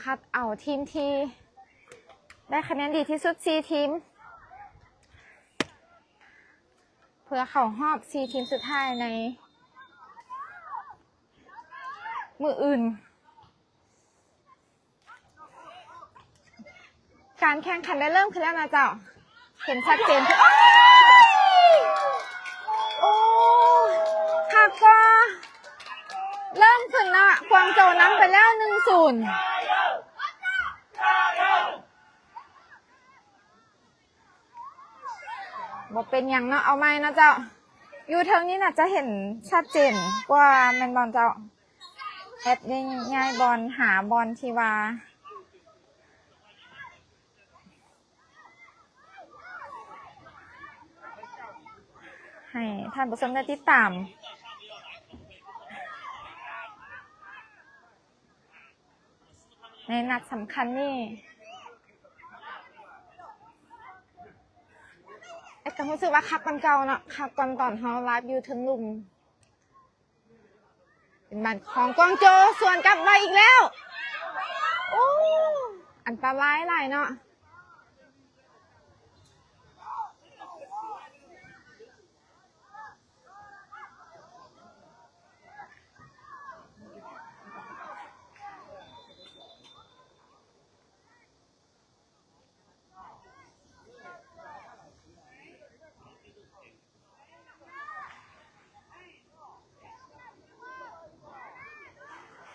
ຄັດເອົາທີມທີ່ໄດ້ຄະແນນດີທີ່ສຸດສີ່ທີມ ເພື່ອເຂົ້າຮອບສີ່ທີມສຸດທ້າຍໃນມື້ອື່ນ. ການແຂ່ງຂັນໄດ້ເລີ່ມຂຶ້ນແລ້ວນະເຈົ້າ. ເຫັນຊັດເຈນຄື ໂອ້ຍ ໂອ້ຍ ຄັກກວ່າ ເລີ່ມຂຶ້ນລະ ກວາງໂຈນຳໄປແລ້ວໜຶ່ງສູນ. ບໍ່ເປັນຫຍັງເນາະ ເອົາໃໝ່ເນາະເຈົ້າ. ຢູ່ເທິງນີ້ໜ້າຈະເຫັນຊັດເຈນກວ່າແມ່ນບໍ່ເຈົ້າ? ແອັດໄດ້ຍ້າຍບ່ອນ ຫາບ່ອນທີ່ວ່າ ໃຫ້ທ່ານຜູ້ຊົມໄດ້ຕິດຕາມໃນນັດສຳຄັນນີ້. ແອັດກໍຮູ້ສຶກວ່າຄັກກວ່າເກົ່າເນາະ, ຄັກກວ່າຕອນເຮົາໄລຟ໌ຢູ່ເທິງລຸ່ມ. ເປັນບານຂອງກວາງໂຈ ສວນກັບໄວອີກແລ້ວ. ໂອ້ ອັນຕະລາຍຫຼາຍເນາະ.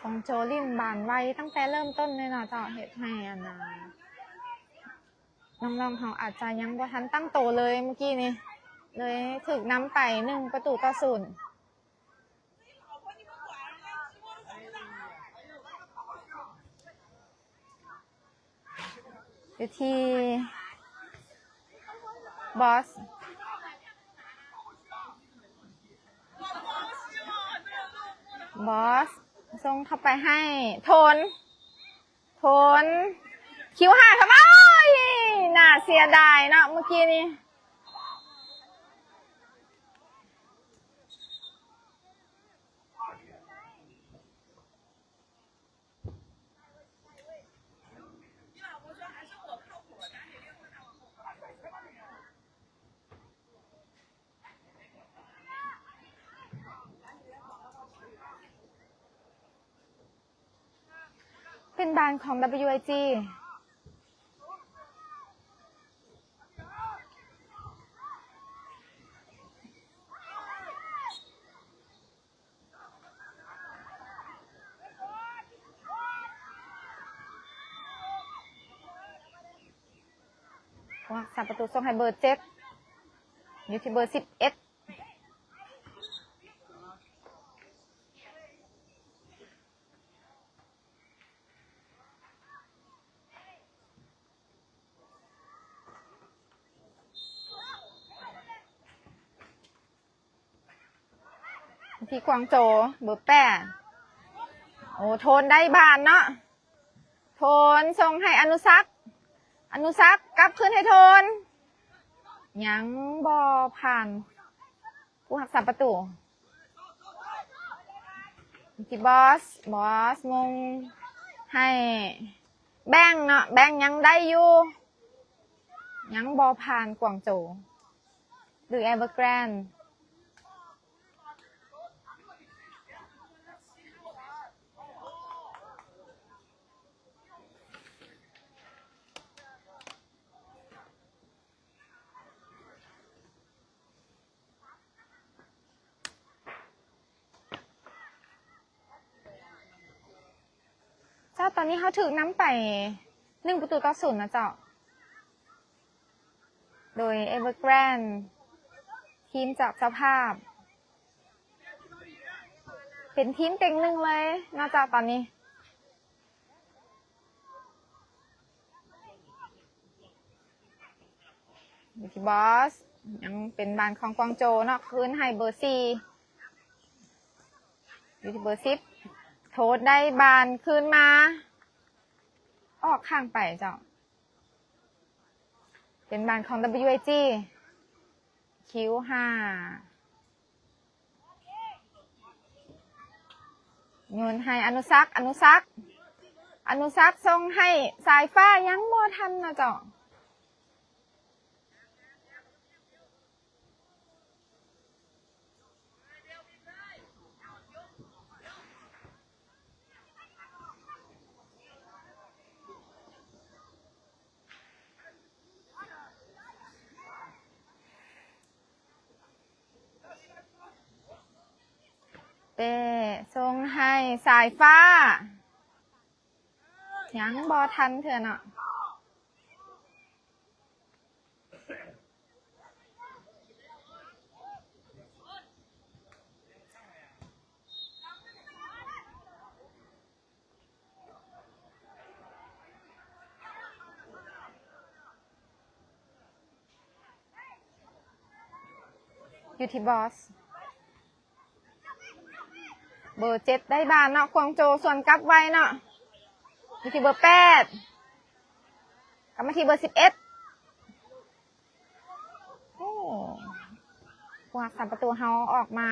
ກວາງໂຈຫຼິ້ນບານໄວຕັ້ງແຕ່ເລີ່ມຕົ້ນເລີຍເນາະເຈົ້າ, ເຮັດໃຫ້ອັນນ່າ ນ້ອງໆເຮົາອາດຈະຍັງບໍ່ທັນຕັ້ງໂຕເລີຍມື້ກີ້ນີ້, ເລີຍຖືກນຳໄປໜຶ່ງປະຕູຕໍ່ສູນ. ຢູ່ທີ່ບອສ ບອສສົ່ງເຂົ້າໄປໃຫ້ໂທນ ໂທນ ຄິວຫາເຂົ້າມາ. ໂອ້ຍ ໜ້າເສຍດາຍເນາະ ມື້ກີ້ນີ້. ເປັນບານຂອງ WIG. ຜູ້ຮັກສາປະຕູສົ່ງໃຫ້ເບີເຈັດ ຢູ່ທີ່ເບີສິບເອັດ. ທີ່ກວາງໂຈ ເບີແປດ. ໂອ້ ໂທນໄດ້ບານເນາະ, ໂທນສົ່ງໃຫ້ອະນຸສັກ, ອະນຸສັກກັບຄືນໃຫ້ໂທນ, ຍັງບໍ່ຜ່ານ ຜູ້ຮັກສາປະຕູ ທີ່ບອສ ບອສມົງໃຫ້ແບງເນາະ, ແບງຍັງໄດ້ຢູ່, ຍັງບໍ່ຜ່ານກວາງໂຈ ຫຼື Evergrande. ເຈົ້າ ຕອນນີ້ເຮົາຖືກນຳໄປໜຶ່ງປະຕູຕໍ່ສູນນະເຈົ້າ ໂດຍ Evergrande ທີມຈາກເຈົ້າພາບ ເປັນທີມເຕັງໜຶ່ງເລີຍເນາະເຈົ້າ ຕອນນີ້. ຢູ່ທີ່ບອສ ຍັງເປັນບານຂອງກວາງໂຈເນາະ ຄືນໃຫ້ເບີສີ່ ຢູ່ທີ່ເບີສິບ ໂທດໄດ້ບານຄືນມາ ອອກຂ້າງໄປເຈົ້າ ເປັນບານຂອງ WIG ຄິວຫ້າ ໂຍນໃຫ້ອະນຸສັກ ອະນຸສັກ ອະນຸສັກສົ່ງໃຫ້ສາຍຟ້າ ຍັງບໍ່ທັນນະເຈົ້າ. ເປ້ສົ່ງໃຫ້ສາຍຟ້າ ຍັງບໍ່ທັນເທື່ອເນາະ. ຢູ່ທີ່ບອສ ເບີເຈັດໄດ້ບານເນາະ ກວາງໂຈສວນກັບໄວເນາະ ຢູ່ທີ່ເບີແປດ ກັບມາທີ່ເບີສິບເອັດ. ໂອ້ ຜູ້ຮັກສາປະຕູເຮົາອອກມາ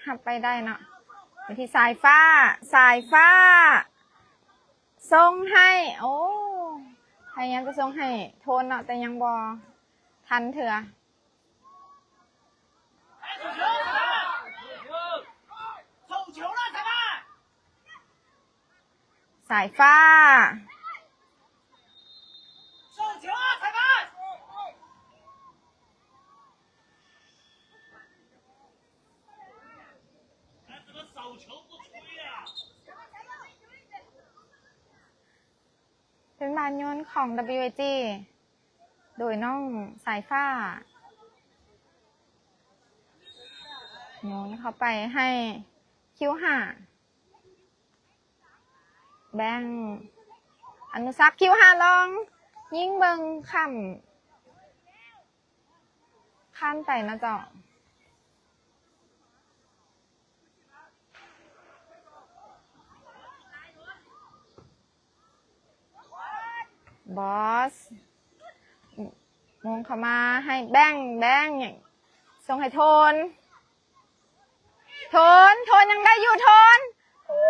ຮັບໄປໄດ້ເນາະ ຢູ່ທີ່ສາຍຟ້າ ສາຍຟ້າສົ່ງໃຫ້ ໂອ້ ພະຍາຍາມຈະສົ່ງໃຫ້ໂທນເນາະ ແຕ່ຍັງບໍ່ທັນເທື່ອ. ສາຍຟ້າ ເປັນບານໂຍນຂອງ WAG ໂດຍນ້ອງສາຍຟ້າ ໂຍນເຂົ້າໄປໃຫ້ຄິວຫ້າ ແບ່ງ ອະນຸສັກ ຄິວຫ້າ ລອງຍິງເບິ່ງຂ້າມ ຂ້າມໄປນະເຈົ້າ. ບອສ ໂມງເຂົ້າມາໃຫ້ແບ່ງ ແບ່ງ ສົ່ງໃຫ້ໂທນ ໂທນ ໂທນ ຍັງໄດ້ຢູ່ ໂທນ ໂອ້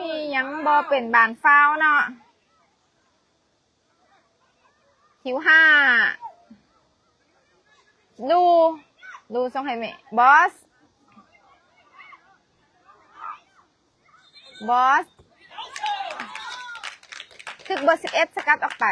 ຍ ຍັງບໍ່ເປັນບານຟາວເນາະ. ຄິວຫ້າ ລູ ລູສົ່ງໃຫ້ແມ່ ບອສ ບອສ ຖືກເບີສິບເອັດສະກັດອອກໄປ.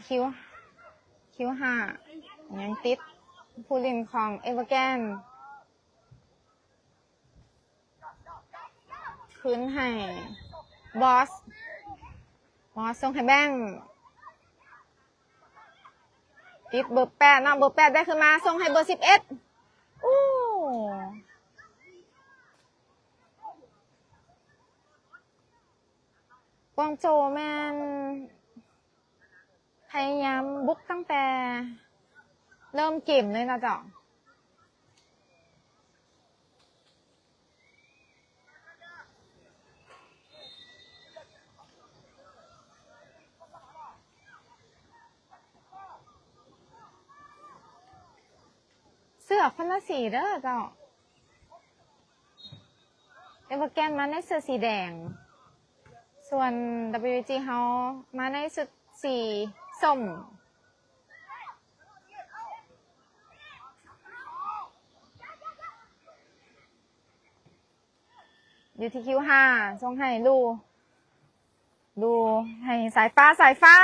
ຄິວ ຄິວຫ້າ ຍັງຕິດຜູ້ຫຼິ້ນຂອງເອເວີແກນ ຄືນໃຫ້ບອສ ບອສສົ່ງໃຫ້ແບ່ງ ຕິດເບີແປດເນາະ ເບີແປດໄດ້ຄືນມາ ສົ່ງໃຫ້ເບີສິບເອັດ ໂອ້ ກວາງໂຈແມ່ນພະຍາຍາມບຸກຕັ້ງແຕ່ເລີ່ມເກມເລີຍນະເຈົ້າ. ເສື້ອຄົນລະສີເດີເຈົ້າ. ເອເວີແກນມາໃນເສື້ອສີແດງ ສ່ວນ WAG ເຮົາມາໃນຊຸດສີສົ້ມ. ຢູ່ທີ່ຄິວຫ້າ ສົ່ງໃຫ້ລູ ລູໃຫ້ສາຍຟ້າ ສາຍຟ້າ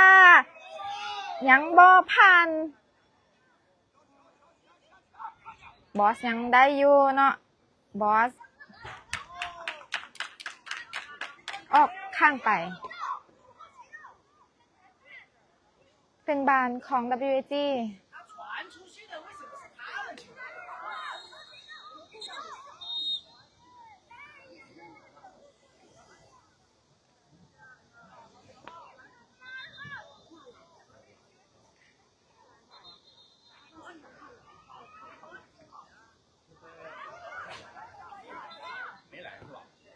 ຍັງບໍ່ຜ່ານ ບອສຍັງໄດ້ຢູ່ເນາະ ບອສ ອອກຂ້າງໄປ. ເປັນບານຂອງ WAG. 没来是吧？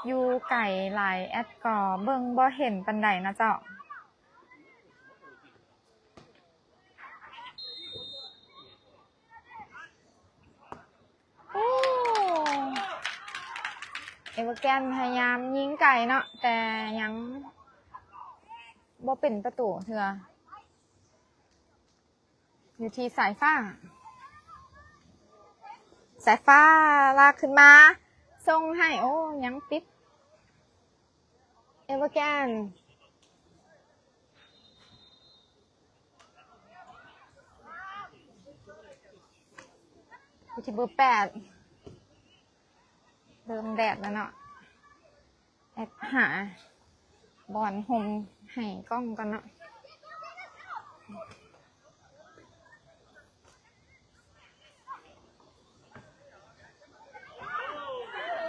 ຢູ່ໄກຫຼາຍ ແອັດກໍເບິ່ງບໍ່ເຫັນປານໃດນະເຈົ້າ. ໂອ້ ເອເວີແກນພະຍາຍາມຍິງໄກເນາະ ແຕ່ຍັງບໍ່ເປັນປະຕູເທື່ອ. ຢູ່ທີ່ສາຍຟ້າ ສາຍຟ້າລາກຂຶ້ນມາ ສົ່ງໃຫ້ ໂອ້ ຍັງຕິດ ເອເວີແກນ ຢູ່ທີ່ເບີແປດ ເລີ່ມແດດແລ້ວເນາະ. ແອັດຫາບ່ອນຮົ່ມໃຫ້ກ້ອງກ່ອນເນາະ.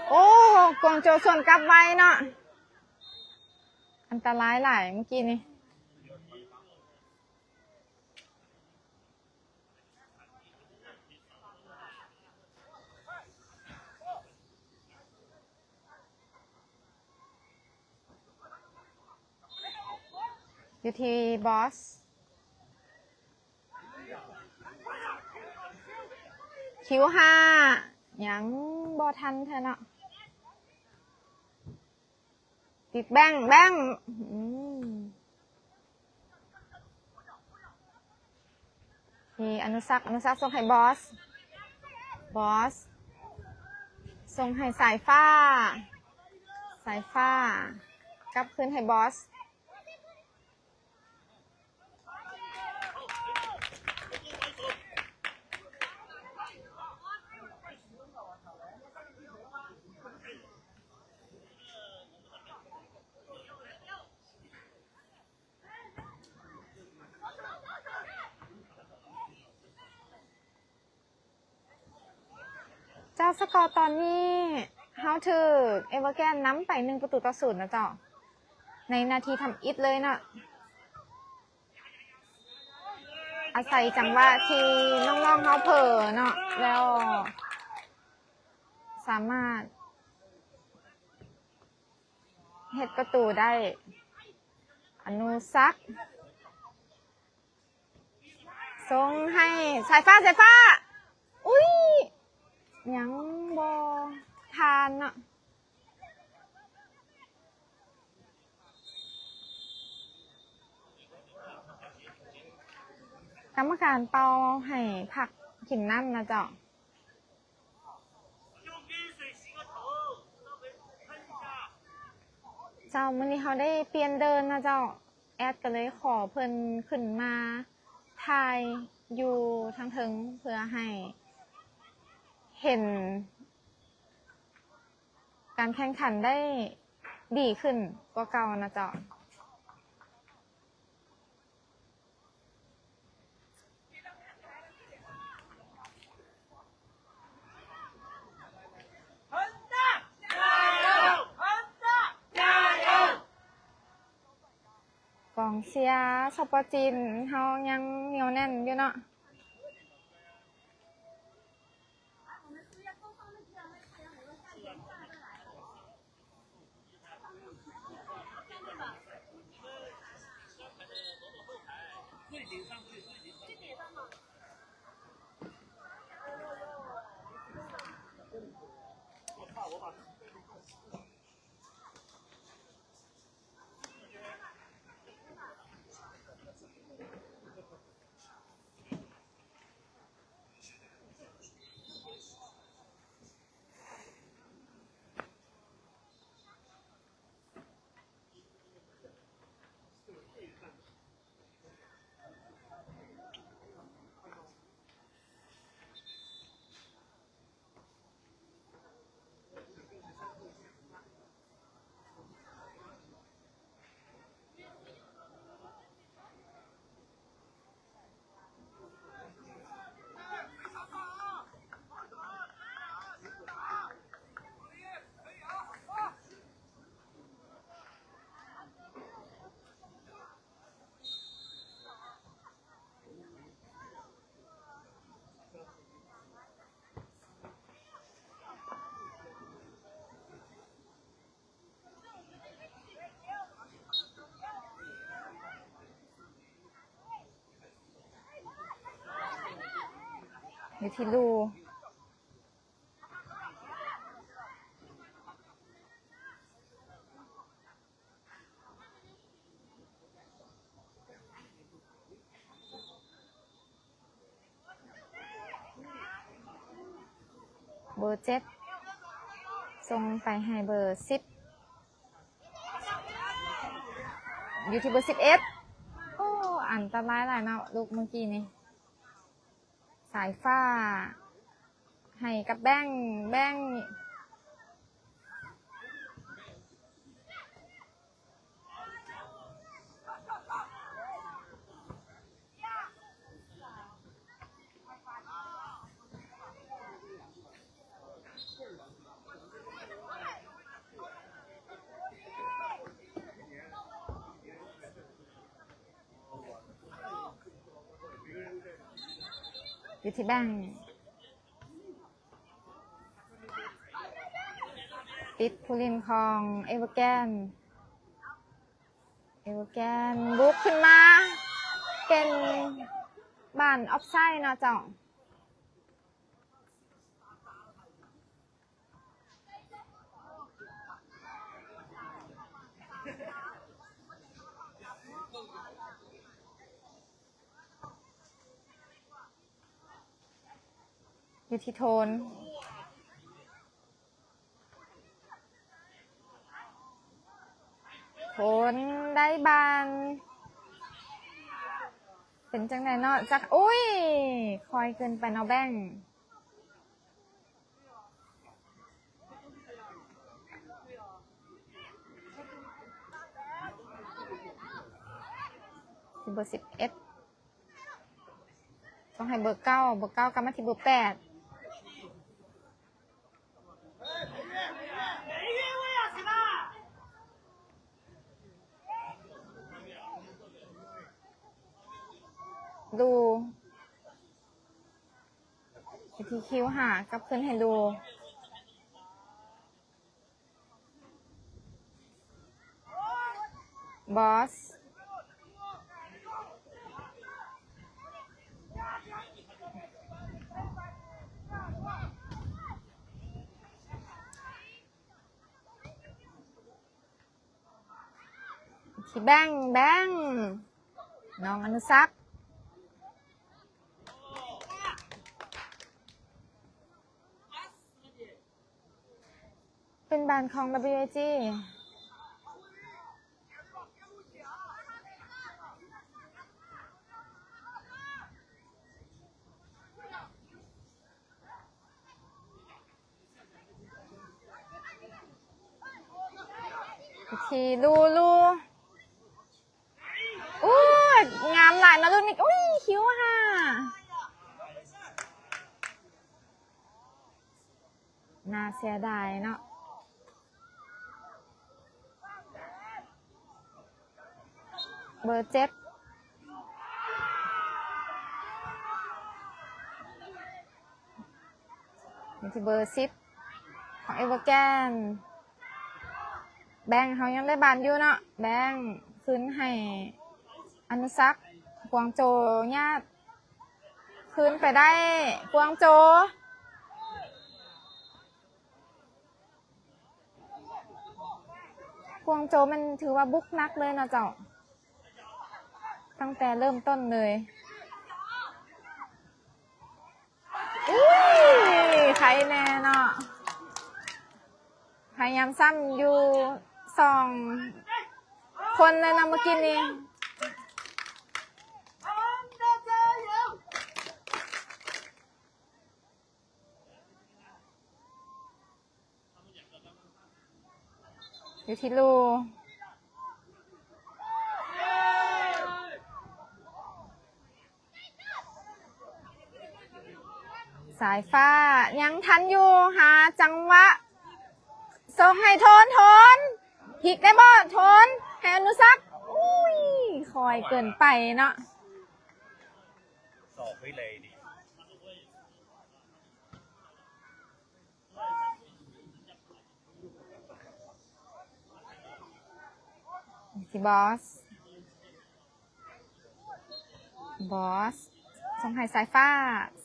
ໂອ້ ກວາງໂຈສວນກັບໄວເນາະ ອັນຕະລາຍຫຼາຍເມື່ອກີ້ນີ້. ຢູ່ທີ່ບອສ ຄິວຫ້າ ຍັງບໍ່ທັນເທື່ອເນາະ. ຕິດແບັງ ແບັງ ອືມ ທີ່ອະນຸສັກ ອະນຸສັກສົ່ງໃຫ້ບອສ ບອສສົ່ງໃຫ້ສາຍຟ້າ ສາຍຟ້າກັບຄືນໃຫ້ບອສ. ເຈົ້າ ສະກໍຕອນນີ້ເຮົາຖືກເອເວີແກນນຳໄປໜຶ່ງປະຕູຕໍ່ສູນນະເຈົ້າ ໃນນາທີທຳອິດເລີຍເນາະ. ອາໄສຈັງຫວະທີ່ນ້ອງໆເຮົາເຜີເນາະ ແລ້ວສາມາດເຮັດປະຕູໄດ້. ອະນຸສັກ ສົ່ງໃຫ້ສາຍຟ້າ ສາຍຟ້າ ອຸ້ຍ ຍັງບໍ່ຜ່ານເນາະ. ກຳມະການເປົ່າໃຫ້ພັກກິນນ້ຳນະເຈົ້າ. ເຈົ້າ ມື້ນີ້ເຮົາໄດ້ປ່ຽນເດີ່ນນະເຈົ້າ ແອັດກໍເລີຍຂໍເພິ່ນຂຶ້ນມາຖ່າຍຢູ່ທາງເທິງ ເພື່ອໃຫ້ເຫັນການແຂ່ງຂັນໄດ້ດີຂຶ້ນກວ່າເກົ່ານະເຈົ້າ. ກອງເຊຍສປຈີນເຮົາຍັງໜຽວແໜ້ນຢູ່ເນາະ. ຢູ່ທີ່ລູ ເບີເຈັດ ສົ່ງໄປໃຫ້ເບີສິບ ຢູ່ທີ່ເບີສິບເອັດ. ໂອ້ ອັນຕະລາຍຫຼາຍເນາະ ລູກເມື່ອກີ້ນີ້. ສາຍຟ້າໃຫ້ກັບແບງ, ແບງ ຢູ່ທີ່ແບງ ຕິດຜູ້ຫຼິ້ນຂອງເອເວີແກນ. ເອເວີແກນບຸກຂຶ້ນມາ ເປັນບານອອບໄຊເນາະເຈົ້າ. ຢູ່ທີ່ໂທນ ໂທນໄດ້ບານ ເປັນຈັ່ງໃດເນາະ ຈັກ ອຸ້ຍ ຄອຍເກີນໄປເນາະແບງ. ເບີສິບເອັດ ຕ້ອງໃຫ້ເບີເກົ້າ ເບີເກົ້າກັບມາທີ່ເບີແປດ. ດູ ທີ່ຄິວຫາກັບຄືນໃຫ້ດູ ບອສ ທີ່ແບງ ແບງ ນ້ອງອະນຸສັກ ເປັນບານຂອງ ດັບເບິນຢູເອຈີ. ທີ່ລູລູ ອູ້ຍ ງາມຫຼາຍເນາະລູກນີ້ ອຸ້ຍ ຄິວຫາ ໜ້າເສຍດາຍເນາະ. ເບີເຈັດ ຢູ່ທີ່ເບີສິບຂອງເອເວີແກນ ແບງ ເຮົາຍັງໄດ້ບານຢູ່ເນາະ ແບງ ຄືນໃຫ້ອະນຸສັກ ກວາງໂຈຍາດ ຄືນໄປໄດ້ ກວາງໂຈ. ກວາງໂຈແມ່ນຖືວ່າບຸກໜັກເລີຍເນາະເຈົ້າ ຕັ້ງແຕ່ເລີ່ມຕົ້ນເລີຍ. ອຸ້ຍ ໃຄແນ່ເນາະ ພະຍາຍາມຊ້ຳຢູ່ສອງຄົນເລີຍເນາະເມື່ອກີ້ນີ້. ຢູ່ທີ່ລູ ສາຍຟ້າຍັງທັນຢູ່ ຫາຈັງຫວະ ສົ່ງໃຫ້ໂທນ ໂທນ ພິກໄດ້ບໍ່ ໂທນ ໃຫ້ອະນຸສັກ ອຸ້ຍ ຄອຍເກີນໄປເນາະ. ທີ່ບອສ ບອສ ສົ່ງໃຫ້ສາຍຟ້າ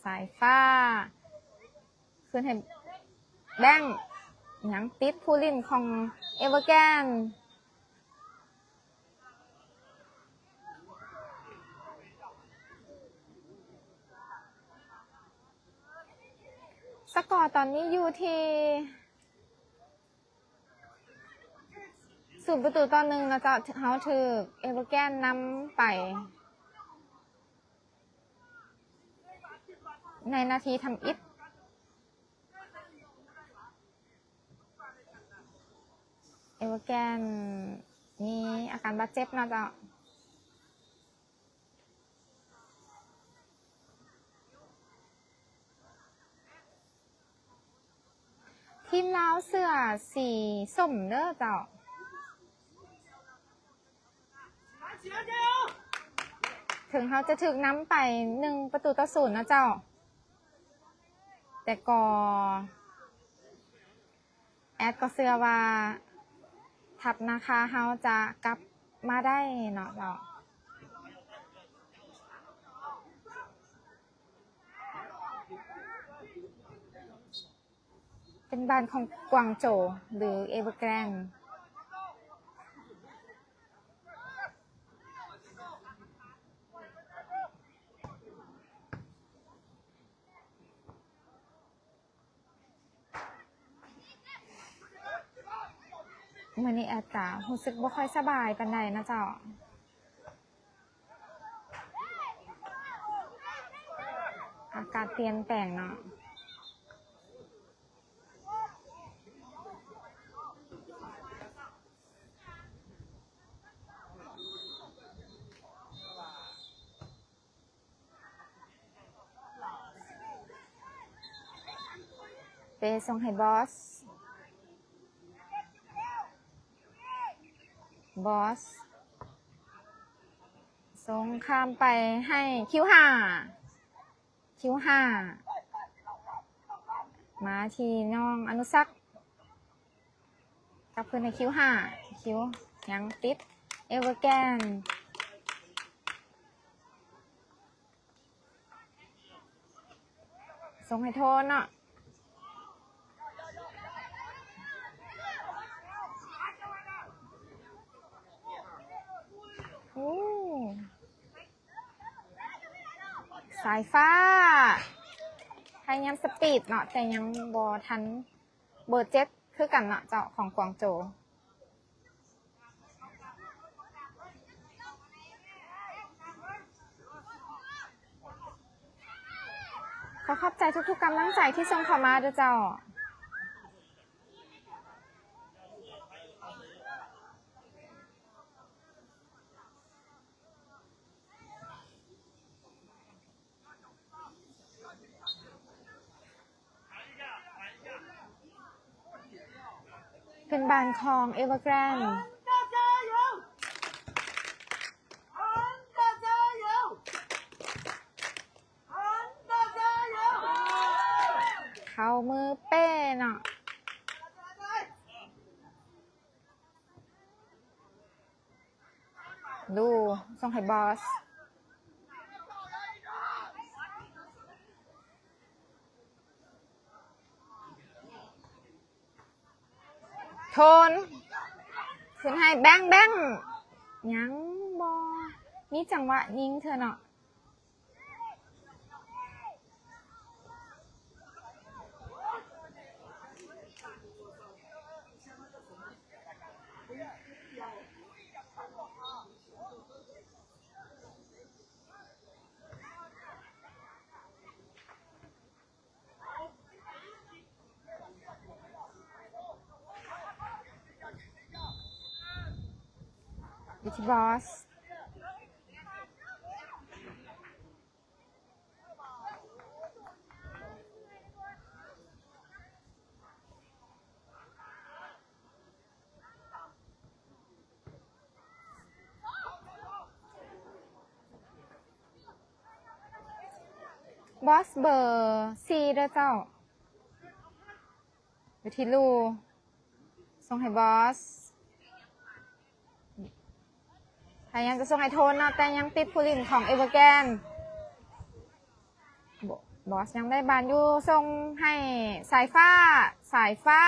ສາຍຟ້າ ຄືນໃຫ້ແບງ ຍັງຕິດຜູ້ຫຼິ້ນຂອງເອເວີແກນ. ສະກໍຕອນນີ້ຢູ່ທີ່ສູນປະຕູຕໍ່ໜຶ່ງນະເຈົ້າ. ເຮົາຖືກເອເວີແກນນຳໄປໃນນາທີທຳອິດ. ເອເວີແກນມີອາການບາດເຈັບເນາະເຈົ້າ. ທີມລາວເສື້ອສີສົ້ມເດີເຈົ້າ. ເຖິງເຮົາຈະຖືກນຳໄປໜຶ່ງປະຕູຕໍ່ສູນນະເຈົ້າ, ແຕ່ກໍ ແອດກໍເຊື່ອວ່າທັບນາຄາເຮົາຈະກັບມາໄດ້ເນາະເຈົ້າ. ເປັນບ້ານຂອງກວາງໂຈ ຫຼື ເອເວີແກຣນ. ມື້ນີ້ແອດກະຮູ້ສຶກບໍ່ຄ່ອຍສະບາຍປານໃດນະເຈົ້າ, ອາກາດປ່ຽນແປງເນາະ. ເປສົ່ງໃຫ້ບອສ, ບອສສົ່ງຂ້າມໄປໃຫ້ຄິວຫ້າ, ຄິວຫ້າ ມາທີ່ນ້ອງອະນຸສັກ. ກັບຄືນໃຫ້ຄິວຫ້າ, ຄິວຍັງຕິດເອເວີແກນ, ສົ່ງໃຫ້ໂທນເນາະ. ໂອ້ ສາຍຟ້າ ພະຍາຍາມສະປີດເນາະ ແຕ່ຍັງບໍ່ທັນ ເບີເຈັດຄືກັນເນາະເຈົ້າ ຂອງກວາງໂຈ. ຂໍຂອບໃຈທຸກໆກຳລັງໃຈທີ່ສົ່ງເຂົ້າມາເດີເຈົ້າ. ເປັນບ້ານຂອງເອເວີແກຣນ ເຂົ້າມືເປ້ເນາະ. ດູ ສົ່ງໃຫ້ບອສ ໂທນ ຂຶ້ນໃຫ້ແບງ ແບງ ຍັງບໍ່ມີຈັງຫວະຍິງເທື່ອເນາະ. ຢູ່ທີ່ບອສ ບອສເບີສີ່ເດີເຈົ້າ ຢູ່ທີ່ລູ ສົ່ງໃຫ້ບອສ ພະຍາຍາມຈະສົ່ງໃຫ້ໂທນເນາະ ແຕ່ຍັງຕິດຜູ້ຫຼິ້ນຂອງເອເວີແກນ. ໂບ ບອສຍັງໄດ້ບານຢູ່ ສົ່ງໃຫ້ສາຍຟ້າ, ສາຍຟ້າ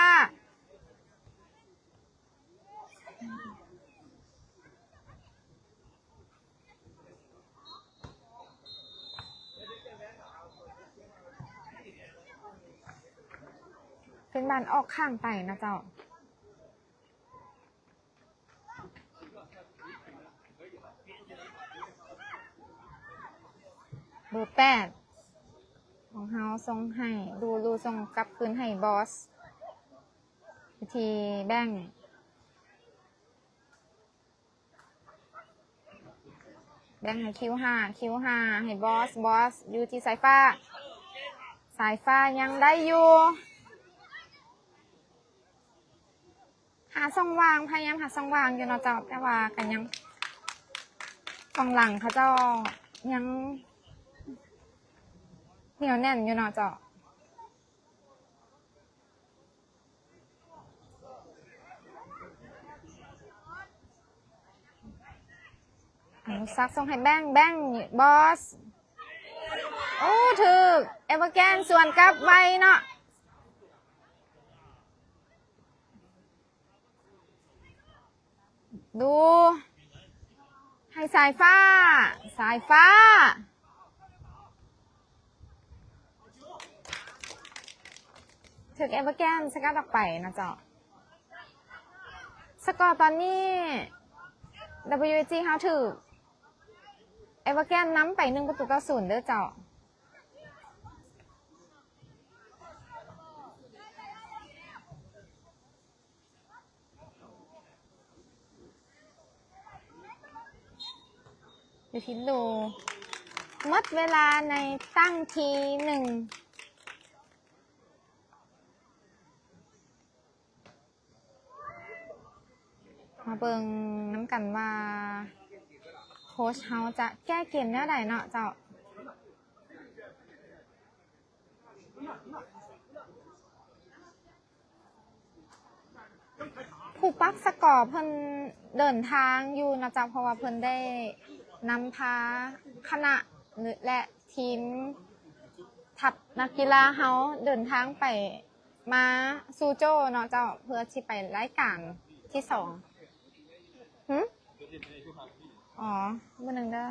ເປັນບານອອກຂ້າງໄປນະເຈົ້າ. ເບີແປດຂອງເຮົາສົ່ງໃຫ້ລູລູ ສົ່ງກັບຄືນໃຫ້ບອສ ທີ່ແບງ ແບ່ງໃຫ້ຄິວຫ້າ ຄິວຫ້າ ໃຫ້ບອສ ບອສຢູ່ທີ່ສາຍຟ້າ ສາຍຟ້າຍັງໄດ້ຢູ່ ຫາຊ່ອງວ່າງ ພະຍາຍາມຫາຊ່ອງວ່າງຢູ່ເນາະເຈົ້າ ແຕ່ວ່າກໍຍັງ ກອງຫຼັງເຂົາເຈົ້າຍັງໜຽວແໜ້ນຢູ່ເນາະເຈົ້າ. ອະນຸສັກສົ່ງໃຫ້ແບງ ແບງ ບອສ ໂອ້ ຖືກ ເອເວີແກນສວນກັບໄວເນາະ ດູ ໃຫ້ສາຍຟ້າ ສາຍຟ້າ ຖືກເອເວີແກນສະກັດອອກໄປນະເຈົ້າ. ສະກໍຕອນນີ້ WAG ເຮົາຖືກເອເວີແກນນຳໄປໜຶ່ງປະຕູຕໍ່ສູນເດີເຈົ້າ. ຢູ່ທີ່ລູ ໝົດເວລາໃນຕັ້ງທີໜຶ່ງ ມາເບິ່ງນຳກັນວ່າໂຄຊເຮົາຈະແກ້ເກມແນວໃດເນາະເຈົ້າ. ຜູ້ປັກສະກໍເພິ່ນເດີນທາງຢູ່ນະເຈົ້າ ເພາະວ່າເພິ່ນໄດ້ນຳພາຄະນະ ແລະ ທີມທັບນັກກິລາເຮົາເດີນທາງໄປມາຊູໂຈເນາະເຈົ້າ ເພື່ອຊິໄປລາຍການທີສອງ. ຫື? ອໍ ມື້ໜຶ່ງເດີ.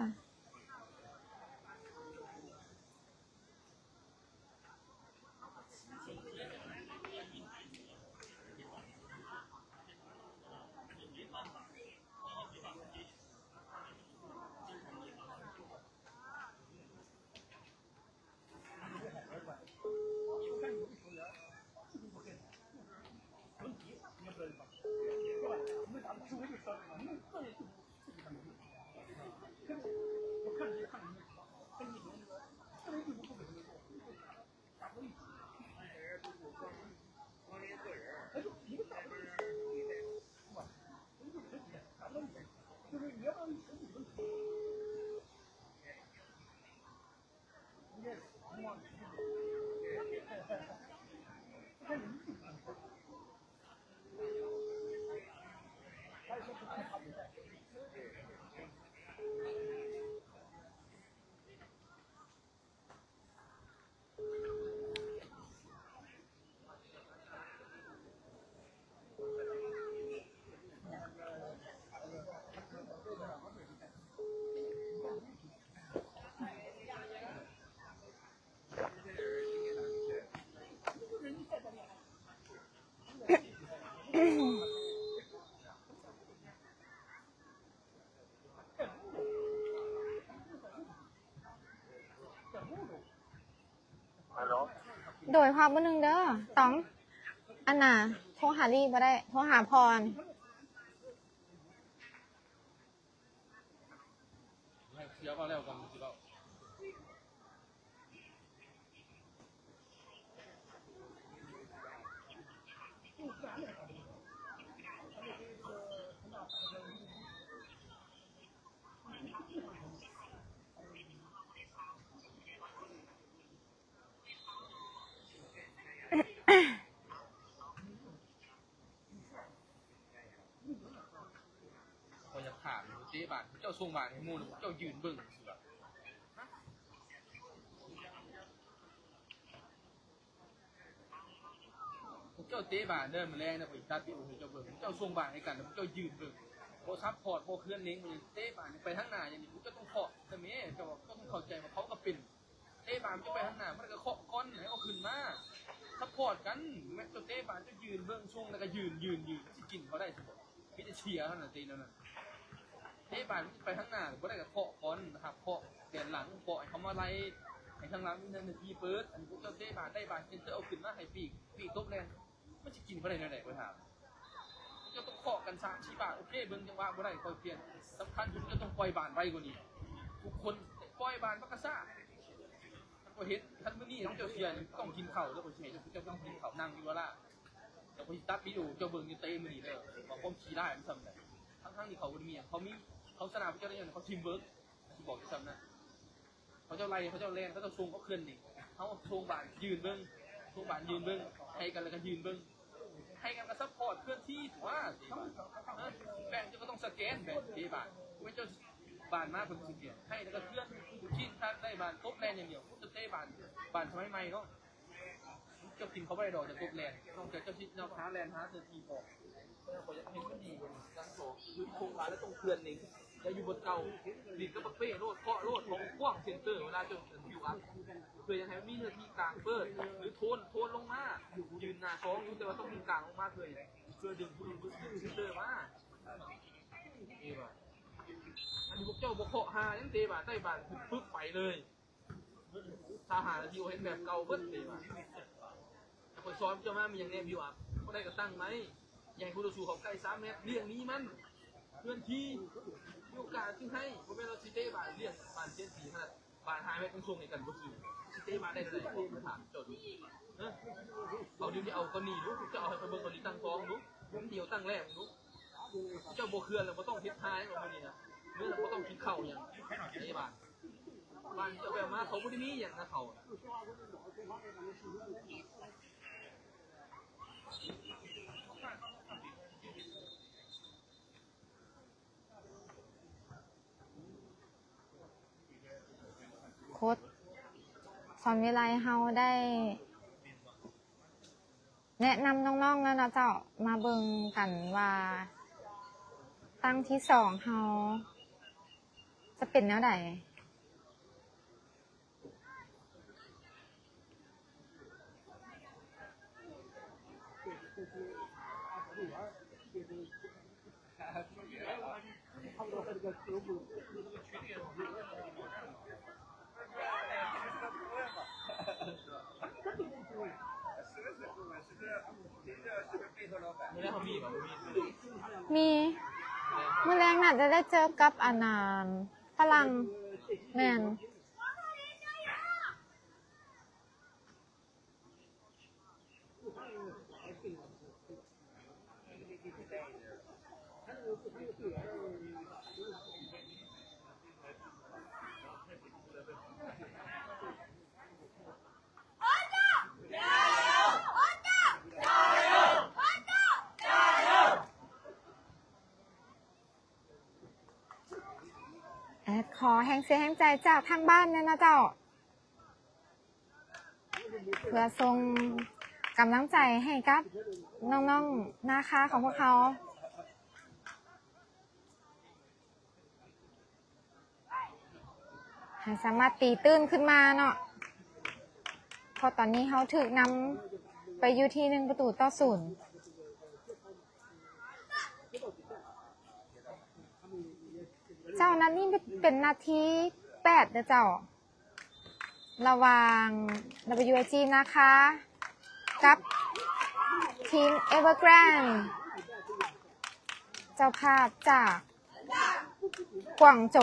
Hello. ໂດຍ ຮອບມື້ໜຶ່ງເດີ ຕອງ. ອັນນ່າ ໂທຫາລີບໍ່ໄດ້ ໂທຫາພໍ່. ໃຫ້ເສຍມາແລ້ວກ່ອນຊິເວົ້າ. ຂ້ອຍຢາກຖາມຢູ່ ເຕະບານ ເຈົ້າສົ່ງບານໃຫ້ໝູ່ ເຈົ້າຢືນເບິ່ງຊື່ໆ ຫະ? ເຈົ້າເຕະບານເດີ ມື້ແລງນະ ຂ້ອຍຊິຕັດວິດີໂອໃຫ້ເຈົ້າເບິ່ງ ເຈົ້າສົ່ງບານໃຫ້ກັນ ແລ້ວເຈົ້າຢືນເບິ່ງ ບໍ່ຊັບພອດ ບໍ່ເຄື່ອນເໜັງ ມັນເຕະບານໄປທາງໜ້າ ຢ່າງນີ້ ເຈົ້າຕ້ອງເຄາະນຳແມ້ ເຈົ້າ ເຈົ້າຕ້ອງເຂົ້າໃຈວ່າເຂົາກໍເປັນ ເຕະບານເຈົ້າໄປທາງໜ້າ ມັນກໍເຄາະກ່ອນໃຫ້ເອົາຂຶ້ນມາ ຊັບພອດກັນ ແມ່ນເຈົ້າເຕະບານ ເຈົ້າຢືນເບິ່ງ ສົ່ງແລ້ວກໍຢືນ ຢືນ ຢືນ ມັນຊິກິນເຂົາໄດ້ຊັ້ນບໍ? ມີແຕ່ເສຍເທົ່ານັ້ນເຕະແນວນັ້ນ ເຕະບານໄປທາງໜ້າບໍ່ໄດ້ກໍເຄາະກ່ອນ ຮັບເຄາະແດນຫຼັງ ເຄາະໃຫ້ເຂົາມາໄລ່ ໃຫ້ທາງຫຼັງມີເນື້ອທີ່ເປີດ ອັນນີ້ພວກເຈົ້າເຕະບານໄດ້ບານ ເຈົ້າເອົາຂຶ້ນມາໃຫ້ປີກ ປີກຕົບແລ່ນ ມັນຊິກິນເຂົາໄດ້ແນວໃດ ຂ້ອຍຖາມ? ເຈົ້າຕ້ອງເຄາະກັນສາມສີ່ບານ ໂອເຄ ເບິ່ງຈັງຫວະບໍ່ໄດ້ ຄ່ອຍປ່ຽນ ສຳຄັນເຈົ້າຕ້ອງປ່ອຍບານໄວກວ່ານີ້ ທຸກຄົນປ່ອຍບານປາກກະຊາ ຄັນຂ້ອຍເຫັນ ຄັນມື້ນີ້ເຈົ້າເສຍ ຕ້ອງກິນເຂົ້າເດີ ຂ້ອຍຊິໃຫ້ເຈົ້າ ເຈົ້າຕ້ອງກິນເຂົ້າ ນັ່ງຢູ່ເວລາ ແລ້ວຂ້ອຍຊິຕັດວິດີໂອເຈົ້າເບິ່ງຢູ່ເຕະມື້ນີ້ເດີ ວ່າຄວາມຂີ້ຮ້າຍມັນສ່ຳໃດ ທັງໆທີ່ເຂົາບໍ່ໄດ້ມີຫຍັງ ເຂົາມີ ເຂົາຊະນະພວກເຈົ້າໄດ້ຫຍັງ ເຂົາທີມເວີກ ຊິບອກຢູ່ສ່ຳນັ້ນ ເຂົາເຈົ້າໄລ່ ເຂົາເຈົ້າແລ່ນ ເຂົາເຈົ້າສົ່ງເຂົາເຄື່ອນນີ້ ເຮົາສົ່ງບານຢືນເບິ່ງ ສົ່ງບານຢືນເບິ່ງ ໃຫ້ກັນແລ້ວກໍຢືນເບິ່ງ ໃຫ້ກັນກໍຊັບພອດເຄື່ອນທີ່ຕົວະ ແບງເຈົ້າກໍຕ້ອງສະແກນ ແບງເດບານ ບໍ່ແມ່ນເຈົ້າບານມາເພິ່ນສະແກນ ໃຫ້ແລ້ວກໍເຄື່ອນ ຊິນຄັກໄດ້ບານຕົບແລ່ນຢ່າງດຽວ ເຈົ້າເຕະບານ ບານສະໄໝໃໝ່ເນາະ ເຈົ້າກິນເຂົາບໍ່ໄດ້ດອກ ຈະຕົບແລ່ນ ນອກຈາກເຈົ້າຊິນອກຫາແລ່ນຫາເທື່ອທີ່ບໍ່ ຂ້ອຍຢາກເຫັນມັນດີກວ່ານີ້ ຫຼັງສອງ ຢູ່ທີ່ໂຄງການແລ້ວຕ້ອງເຄື່ອນນີ້ ຢ່າຢູ່ບ່ອນເກົ່າ ຫຼິ້ນກັບບັກເປ້ໂລດ ເຄາະໂລດ ຂອງຂວ້າງເຊັນເຕີ ເວລາເຈົ້າ ເອີ ບິວອັບ ເພື່ອຢາກໃຫ້ມັນມີເນື້ອທີ່ກາງເປີດ ຫຼື ໂທນ ໂທນລົງມາ ຢືນໜ້າສອງຢູ່ ແຕ່ວ່າຕ້ອງມີກາງອອກມາເພື່ອຫຍັງ? ເພື່ອດຶງຜູ້ດຶງເຊັນເຕີມາ ເອີ ອັນນີ້ພວກເຈົ້າບໍ່ເຄາະຫາຫຍັງ ເຕະບານໄດ້ບານປຶບໄປເລີຍ ຖ້າຫານາທີ ໂອ ເຮັດແບບເກົ່າເບິດເດ ແຕ່ຂ້ອຍສອນເຈົ້າມາມີຫຍັງແດ່ ບິວອັບ ບໍ່ໄດ້ກໍຕັ້ງໄວ້ ຢ່າໃຫ້ຄູ່ຕໍ່ສູ້ເຂົ້າໃກ້ສາມແມັດ ລ່ຽງໜີມັນ ເຄື່ອນທີ່ ມີໂອກາດຈຶ່ງໃຫ້ ບໍ່ແມ່ນວ່າຊິເຕະບານ ລ່ຽງບານເຈັດປີຂະໜາດ ບານຫ້າແມັດຍັງສົ່ງໃຫ້ກັນບໍ່ຖືກ ຊິເຕະບານໄດ້ເທົ່າໃດ ຂ້ອຍຖາມເຈົ້າດູ ເອີ ເອົາ ດຽວນີ້ເອົາກໍໜີດູ ເຈົ້າເອົາໃຫ້ຂ້ອຍເບິ່ງ ຂ້ອຍຊິຕັ້ງທ້ອງດູ ດຽວຕັ້ງແລກດູ ເຈົ້າບໍ່ເຄື່ອນແລ້ວ ບໍ່ຕ້ອງເຮັດທ່າຫຍັງດອກມື້ນີ້ນະ ເມື່ອແລ້ວບໍ່ຕ້ອງກິນເຂົ້າຫຍັງ ເຕະບານ ບານເຈົ້າໄປເອົາມາ ເຂົາບໍ່ໄດ້ມີຫຍັງນະເຂົາ. ໂຄດສອນວິໄລເຮົາໄດ້ ແນະນຳນ້ອງໆແລ້ວເນາະເຈົ້າ ມາເບິ່ງກັນວ່າຕັ້ງທີສອງເຮົາຈະເປັນແນວໃດ. ມີ ມື້ແລງໜ້າຈະໄດ້ເຈີກັບອັນນ່າຝຣັ່ງ ແມ່ນ. ເອີ ຂໍແຮງເຊຍແຮງໃຈຈາກທາງບ້ານແດ່ເນາະເຈົ້າ ເພື່ອສົ່ງກຳລັງໃຈໃຫ້ກັບນ້ອງໆນາຄາຂອງພວກເຮົາ ໃຫ້ສາມາດຕີຕື້ນຂຶ້ນມາເນາະ ເພາະຕອນນີ້ເຮົາຖືກນຳໄປຢູ່ທີ່ໜຶ່ງປະຕູຕໍ່ສູນ. ເຈົ້າ ນັດນີ້ເປັນນັດທີແປດເດີເຈົ້າ ລະຫວ່າງ WIG ນາຄາ ກັບທີມ Evergrande ເຈົ້າພາບຈາກກວາງໂຈ.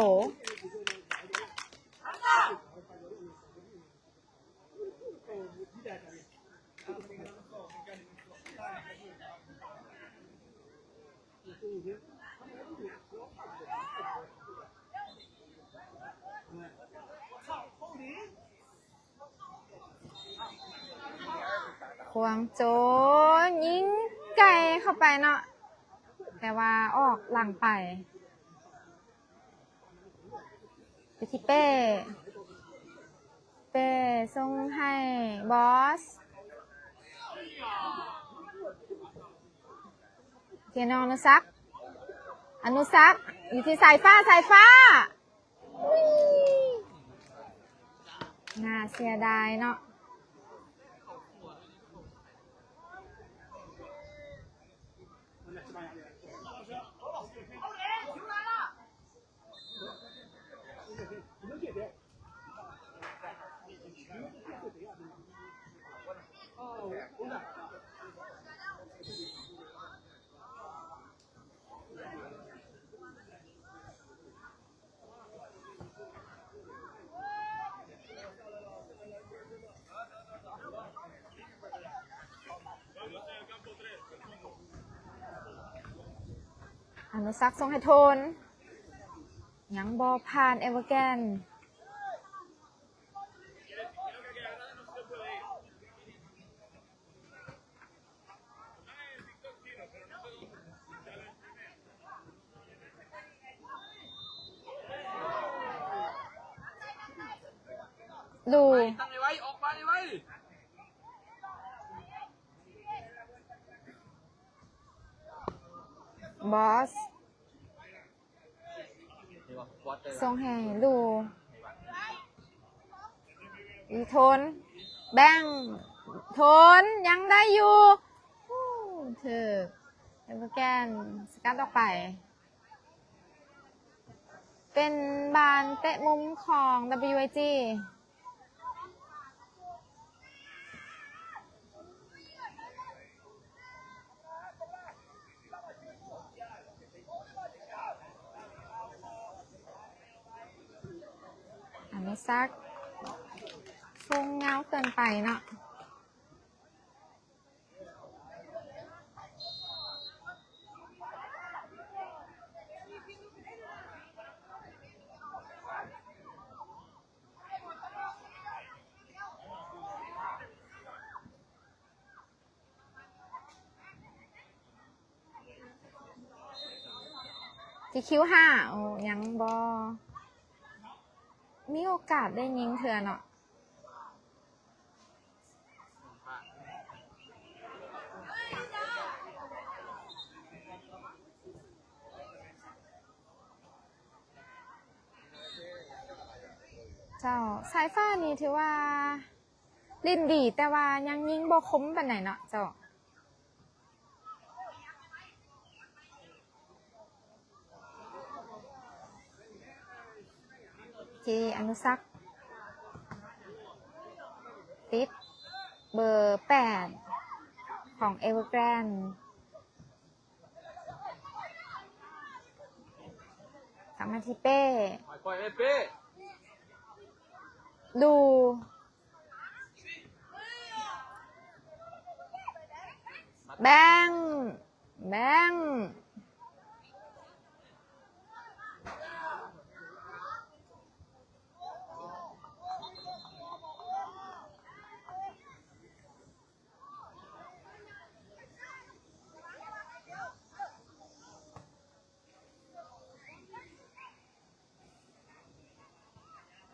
ຂວາງໂຈຍິງໄກເຂົ້າໄປເນາະ ແຕ່ວ່າອອກຫຼັງໄປ. ໄປທີ່ເປ້ ເປ້ສົ່ງໃຫ້ບອສ ເຄ ນ້ອງອະນຸສັກ ອະນຸສັກ ຢູ່ທີ່ສາຍຟ້າ ສາຍຟ້າ ອຸ້ຍ ໜ້າເສຍດາຍເນາະ. ອະນຸສັກສົ່ງໃຫ້ໂທນ ຍັງບໍ່ຜ່ານ ເອເວີແກນ ລູ ຕັ້ງໃຫ້ໄວ ອອກມາໃຫ້ໄວ ບອສ ສົ່ງໃຫ້ລູ ອີໂທນ ແບ່ງ ໂທນ ຍັງໄດ້ຢູ່ ໂອ້ ຖືກ ເອເວີແກນສະກັດອອກໄປ ເປັນບານເຕະມຸມຂອງ WIG. ອະນຸສັກ ສົ່ງຍາວເກີນໄປເນາະ. ທີ່ຄິວຫ້າ ໂອ້ ຍັງບໍ່ມີໂອກາດໄດ້ຍິງເທື່ອເນາະ. ເຈົ້າ ສາຍຟ້ານີ້ຖືວ່າຫຼິ້ນດີ ແຕ່ວ່າຍັງຍິງບໍ່ຄົມປານໃດເນາະເຈົ້າ. ເຈ ອະນຸສັກ ຕິດເບີແປດຂອງເອເວີແກຣນ ກັບມາທີ່ເປ້ ປ່ອຍໃຫ້ເປ້ ດູ ແບ່ງ ແບ່ງ.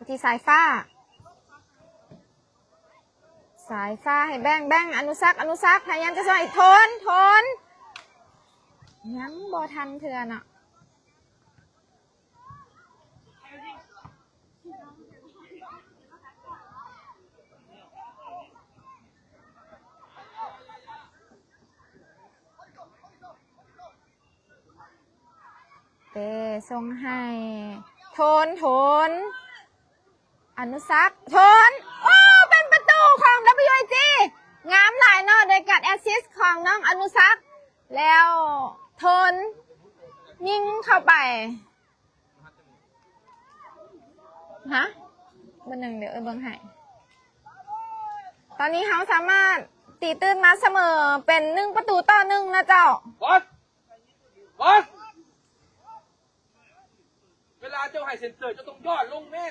ທີ່ສາຍຟ້າ ສາຍຟ້າໃຫ້ແບ່ງ ແບ່ງ ອະນຸສັກ ອະນຸສັກ ພະຍາຍາມຈະຊ່ອຍ ໂທນ ໂທນ ຍັງບໍ່ທັນເທື່ອເນາະ. ເຕະສົ່ງໃຫ້ໂທນ ໂທນ ອະນຸສັກ ໂທນ ໂອ້ ເປັນປະຕູຂອງ WIG ງາມຫຼາຍເນາະ ໂດຍການແອັດຊິດຂອງນ້ອງອະນຸສັກ ແລ້ວໂທນຍິງເຂົ້າໄປ ຮະ ເບິ່ງໜຶ່ງ ດຽວເອື້ອຍເບິ່ງໃຫ້. ຕອນນີ້ເຮົາສາມາດຕີຕື່ມມາສະເໝີເປັນໜຶ່ງປະຕູຕໍ່ໜຶ່ງນະເຈົ້າ. ບອສ ບອສ ເວລາເຈົ້າໃຫ້ເຊັນເຕີ ເຈົ້າຕ້ອງຍ້ອນລົງແມ້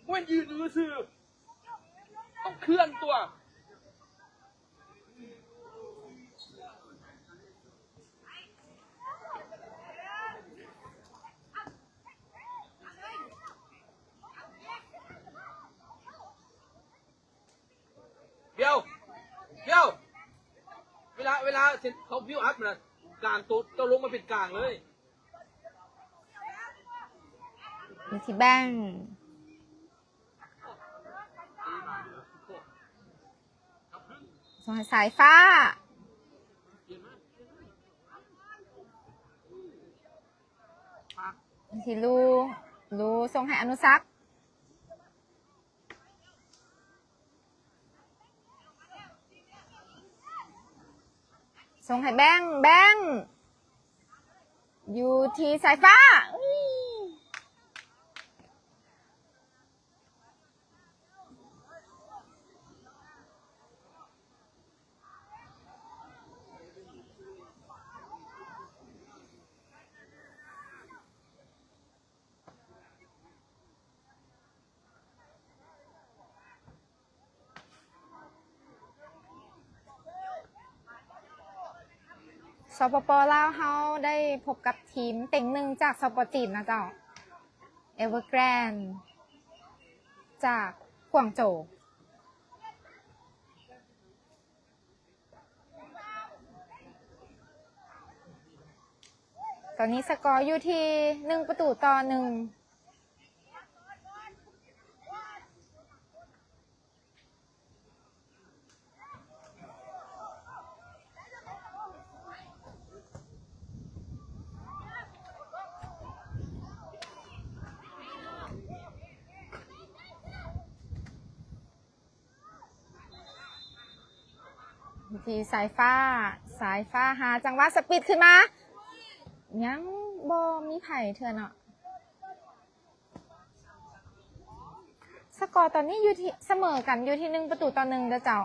ບໍ່ແມ່ນຢືນຢູ່ຊື່ໆ ຕ້ອງເຄື່ອນຕົວ. ດຽວ ດຽວ ເວລາ ເວລາເຂົາບິວອັບນະ ກາງໂຕະ ເຈົ້າລົງມາເປັນກາງເລີຍ. ຢູ່ທີ່ແບງ ສົ່ງໃຫ້ສາຍຟ້າ ທີ່ລູ ລູສົ່ງໃຫ້ອະນຸສັກ ສົ່ງໃຫ້ແບງ ແບງ ຢູ່ທີ່ສາຍຟ້າ ອຸ້ຍ. ສປປ ລາວ ເຮົາໄດ້ພົບກັບທີມເຕັງໜຶ່ງຈາກ ສປ ຈີນ ນະເຈົ້າ Evergrande ຈາກກວາງໂຈວ. ຕອນນີ້ສະກໍຢູ່ທີ່ໜຶ່ງປະຕູຕໍ່ໜຶ່ງ. ທີ່ສາຍຟ້າ ສາຍຟ້າຫາຈັງຫວະສະປິດຂຶ້ນມາ ຍັງບໍ່ມີໃຜເທື່ອເນາະ. ສະກໍຕອນນີ້ຢູ່ທີ່ ສະເໝີກັນຢູ່ທີ່ໜຶ່ງປະຕູຕໍ່ໜຶ່ງເດີເຈົ້າ.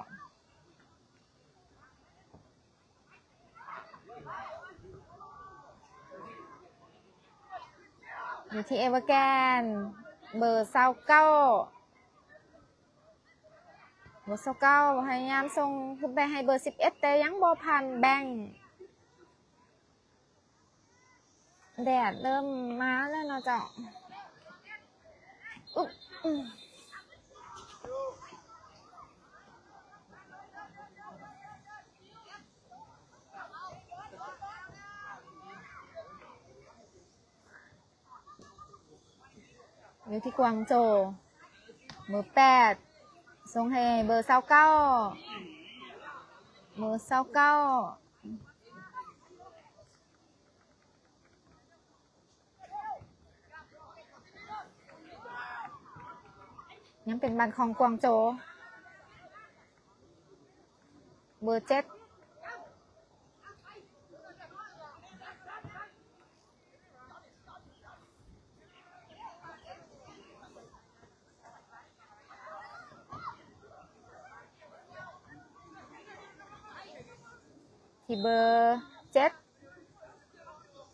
ຢູ່ທີ່ Evergrande ເບີຊາວເກົ້າ ເບີຊາວເກົ້າ ພະຍາຍາມສົ່ງຂຶ້ນໄປໃຫ້ເບີສິບເອັດ ແຕ່ຍັງບໍ່ຜ່ານແບງ. ແດດເລີ່ມມາແລ້ວເນາະເຈົ້າ. ຢູ່ທີ່ກວາງໂຈວ ເບີແປດ ສົ່ງໃຫ້ເບີຊາວເກົ້າ ເບີຊາວເກົ້າ ຍັງເປັນບານຂອງກວາງໂຈວ ເບີເຈັດ. ທີ່ເບີເຈັດ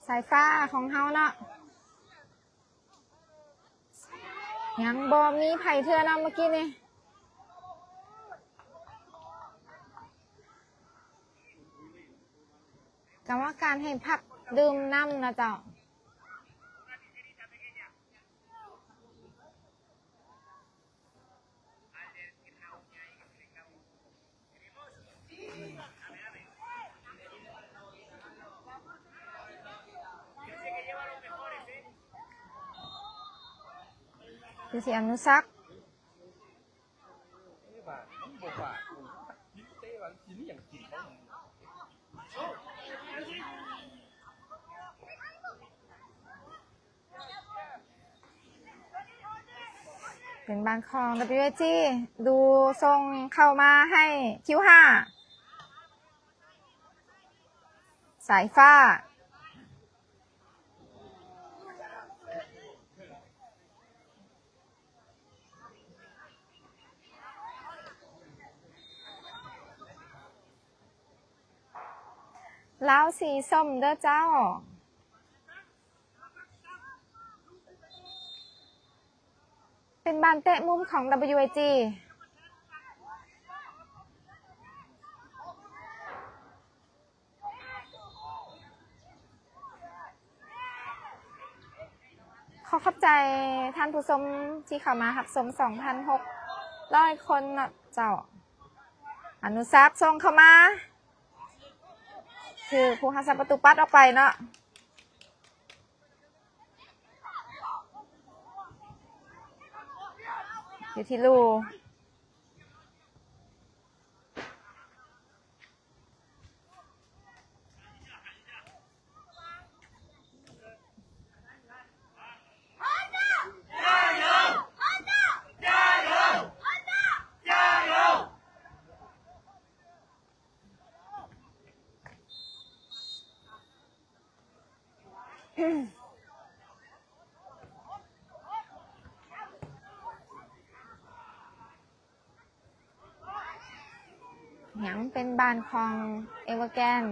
ສາຍຟ້າຂອງເຮົາເນາະ ຍັງບໍ່ມີໃຜເທື່ອເນາະ ເມື່ອກີ້ນີ້ ກຳມະການໃຫ້ພັກດື່ມນ້ຳນະເຈົ້າ. ຄືຊິອະນຸສັກ ເປັນບານຂອງ WIG ດູສົ່ງເຂົ້າມາໃຫ້ຄິວຫ້າ ສາຍຟ້າ ລາວສີສົ້ມເດີເຈົ້າ. ເປັນບານເຕະມຸມຂອງ WIG. ຂໍຂອບໃຈທ່ານຜູ້ຊົມທີ່ເຂົ້າມາຮັບຊົມ ສອງພັນຫົກຮ້ອຍຄົນເນາະເຈົ້າ. ອະນຸສັກສົ່ງເຂົ້າມາ. ຄືຜູ້ຮັກສາປະຕູປັດອອກໄປເນາະ ຢູ່ທີ່ລູ. ຍັງເປັນບານຂອງເອເວີແກນ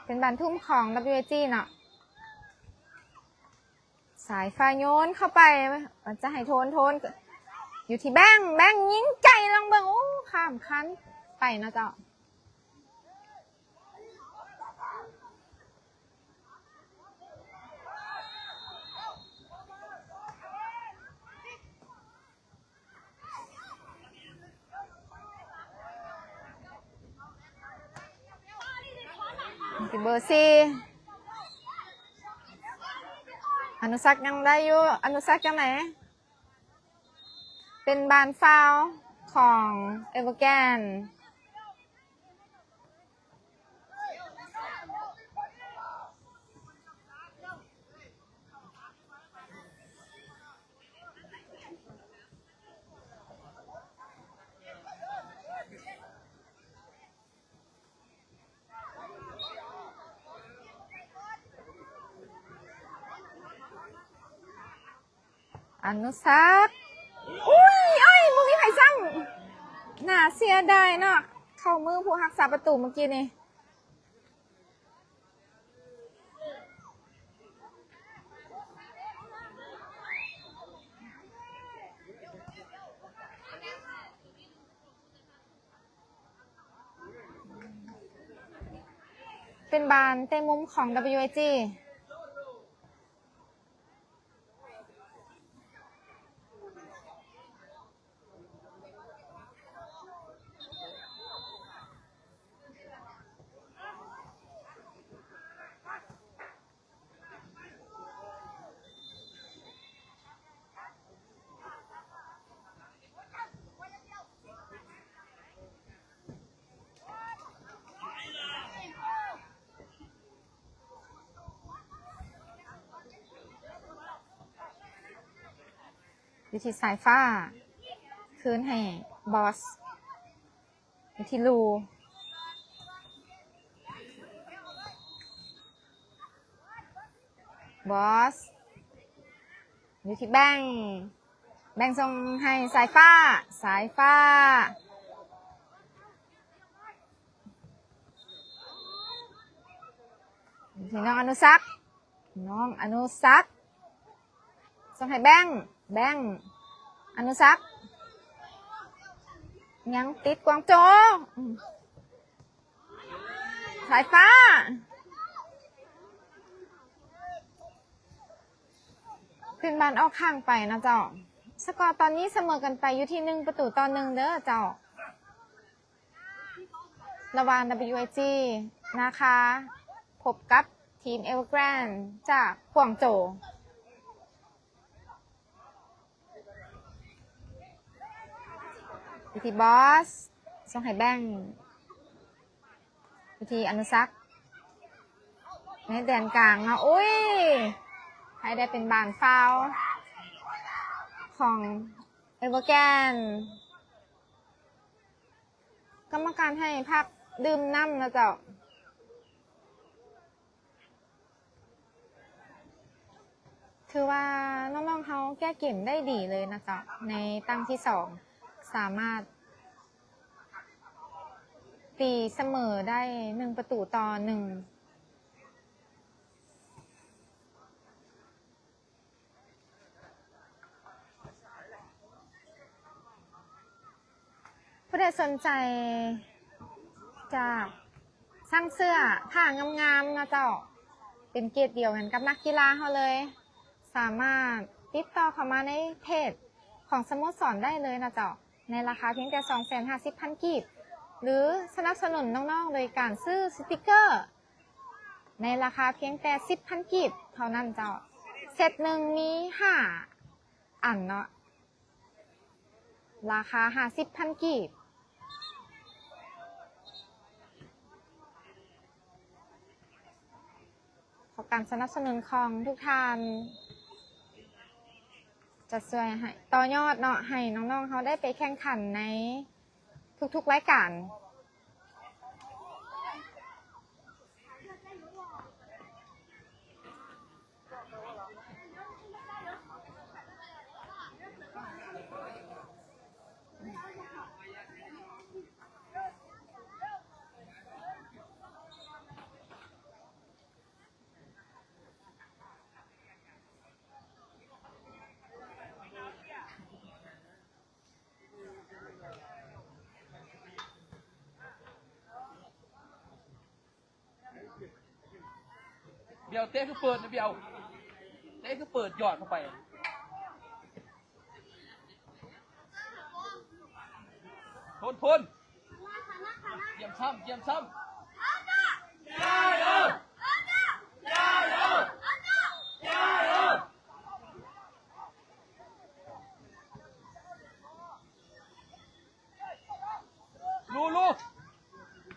ເປັນບານທຸ່ມຂອງ WAG ເນາະ. ສາຍຟ້າໂຍນເຂົ້າໄປ ຈະໃຫ້ໂທນ ໂທນ ຢູ່ທີ່ແບງ ແບງຍິງໄກລອງເບິ່ງ ໂອ້ ຂ້າມຄັນໄປເນາະເຈົ້າ. ເບີສີ່ ອະນຸສັກຍັງໄດ້ຢູ່ ອະນຸສັກຈັ່ງໃດ ເປັນບານຟາວຂອງເອເວີແກນ. ອະນຸສັກ ອຸ້ຍ ໂອ້ຍ ບໍ່ມີໃຜຊ້ຳ ໜ້າເສຍດາຍເນາະ ເຂົ້າມືຜູ້ຮັກສາປະຕູເມື່ອກີ້ນີ້. ເປັນບານເຕະມຸມຂອງ WAG. ຢູ່ທີ່ສາຍຟ້າ ຄືນໃຫ້ບອສ ຢູ່ທີ່ລູ ບອສ ຢູ່ທີ່ແບງ ແບງສົ່ງໃຫ້ສາຍຟ້າ ສາຍຟ້າ ຢູ່ທີ່ນ້ອງອະນຸສັກ ນ້ອງອະນຸສັກ ສົ່ງໃຫ້ແບງ ແບງ ອະນຸສັກ ຍັງຕິດກວາງໂຈ ສາຍຟ້າ ຂຶ້ນບານອອກຂ້າງໄປນະເຈົ້າ. ສະກໍຕອນນີ້ສະເໝີກັນໄປຢູ່ທີ່ໜຶ່ງປະຕູຕໍ່ໜຶ່ງເດີເຈົ້າ. ລະຫວ່າງ WAG ນາຄາ ພົບກັບທີມ Evergrande ຈາກກວາງໂຈ ວິທີບອສ ສົ່ງໃຫ້ແບງ ວິທີອະນຸສັກ ໃນແດນກາງເນາະ ອຸ້ຍ ໃຫ້ໄດ້ເປັນບານຟາວຂອງ Evergrande. ກຳມະການໃຫ້ພັກດື່ມນ້ຳນະເຈົ້າ. ຖືວ່ານ້ອງໆເຮົາແກ້ເກມໄດ້ດີເລີຍນະເຈົ້າ ໃນຕັ້ງທີສອງ ສາມາດຕີສະເໝີໄດ້ໜຶ່ງປະຕູຕໍ່ໜຶ່ງ. ຜູ້ໃດສົນໃຈຈະສັ່ງເສື້ອຜ້າງາມໆເນາະເຈົ້າ ເປັນເກດດຽວກັນກັບນັກກິລາເຮົາເລີຍ ສາມາດຕິດຕໍ່ເຂົ້າມາໃນເພຈຂອງສະໂມສອນໄດ້ເລີຍເນາະເຈົ້າ ໃນລາຄາພຽງແຕ່ສອງແສນຫ້າສິບພັນກີບ. ຫຼືສະໜັບສະໜູນນ້ອງໆໂດຍການຊື້ສະຕິກເກີໃນລາຄາພຽງແຕ່ສິບພັນກີບເທົ່ານັ້ນເຈົ້າ. ເຊັດໜຶ່ງມີຫ້າອັນເນາະ ລາຄາຫ້າສິບພັນກີບ. ເພາະການສະໜັບສະໜູນຂອງທຸກທ່ານ ຈະຊ່ວຍໃຫ້ຕໍ່ຍອດເນາະ ໃຫ້ນ້ອງໆເຮົາໄດ້ໄປແຂ່ງຂັນໃນທຸກໆລາຍການ. ບຽວ ເຕະຄືເປີດນະ ບຽວ ເຕະຄືເປີດຍອດເຂົ້າໄປ. ທົນ ທົນ ກຽມຊ້ຳ ກຽມຊ້ຳ. ລູ ລູ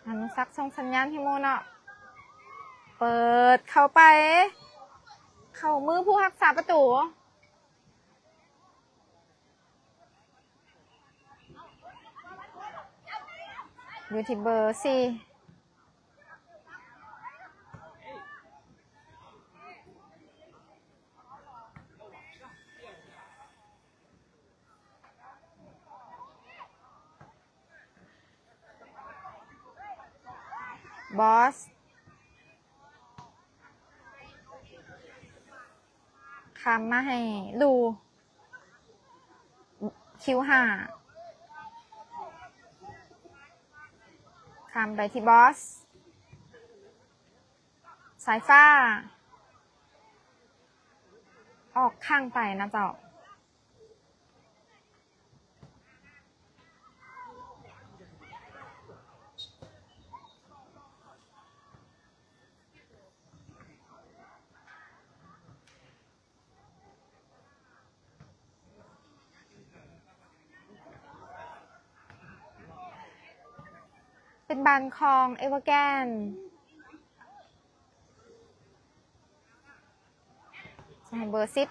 ອະນຸສັກສົ່ງສັນຍານໃຫ້ໝູ່ເນາະ ເປີດເຂົ້າໄປ ເຂົ້າມືຜູ້ຮັກສາປະຕູ. ຢູ່ທີ່ເບີສີ່ ບອສ ຂ້າມມາໃຫ້ລູ ຄິວຫ້າ ຂ້າມໄປທີ່ບອສ ສາຍຟ້າ ອອກຂ້າງໄປນະເຈົ້າ. ເປັນບານຂອງເອເວີແກນ. ໃຫ້ເບີສິບ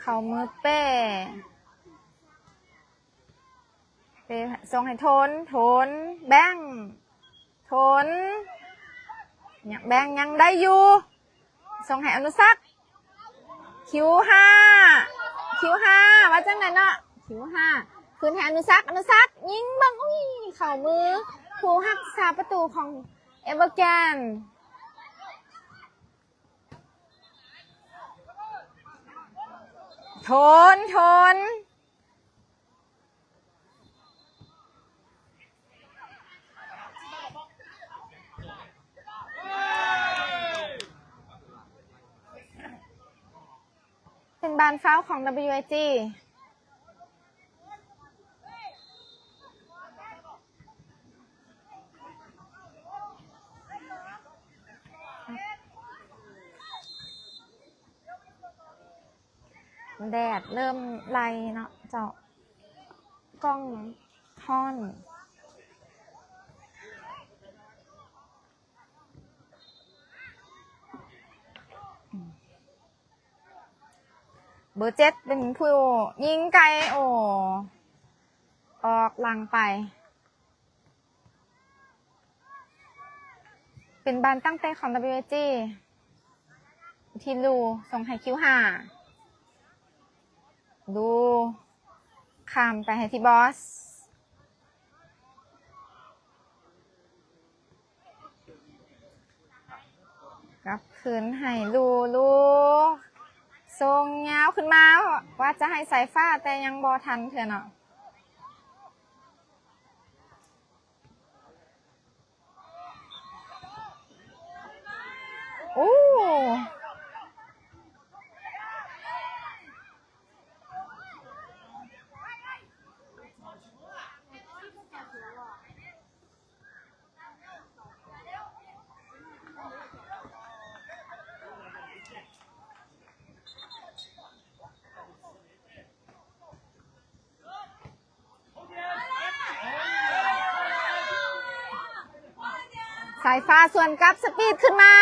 ເຂົ້າມືເປ້ ເປ້ສົ່ງໃຫ້ທົນ ທົນ ແບັງ ທົນ ຍັງ ແບັງຍັງໄດ້ຢູ່ ສົ່ງໃຫ້ອະນຸສັກ ຄິວຫ້າ ຄິວຫ້າ ວ່າຈັ່ງໃດເນາະ ຄິວຫ້າ ຄືນໃຫ້ອະນຸສັກ ອະນຸສັກຍິງເບິ່ງ ອຸ້ຍ ເຂົ້າມືຜູ້ຮັກສາປະຕູຂອງເອເວີແກນ ທົນ ທົນ. ເປັນບານຟາວຂອງ WIG. ແດດເລີ່ມໄລ່ເນາະເຈົ້າ ກ້ອງຮ້ອນ. ເບີເຈັດເປັນຜູ້ຍິງໄກ ໂອ້ ອອກຫຼັງໄປ. ເປັນບານຕັ້ງເຕະຂອງ WIG ທີ່ລູ ສົ່ງໃຫ້ຄິວຫ້າ ລູ ຂ້າມໄປໃຫ້ທີ່ບອສ ກັບຄືນໃຫ້ລູ ລູ ສົ່ງຍາວຂຶ້ນມາ ວ່າຈະໃຫ້ສາຍຟ້າ ແຕ່ຍັງບໍ່ທັນເທື່ອເນາະ. ໂອ້ ສາຍຟ້າສວນກັບ ສະປີດຂຶ້ນມາ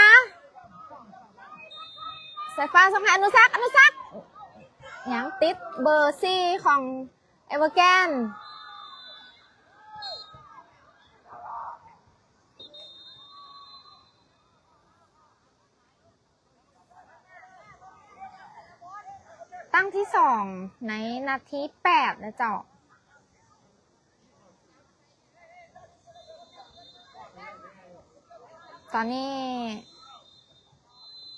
ສາຍຟ້າສົ່ງໃຫ້ອະນຸສັກ ອະນຸສັກ ຍັງຕິດເບີສີ່ຂອງເອເວີແກນ. ຕັ້ງທີສອງໃນນາທີແປດນະເຈົ້າ. ຕອນນີ້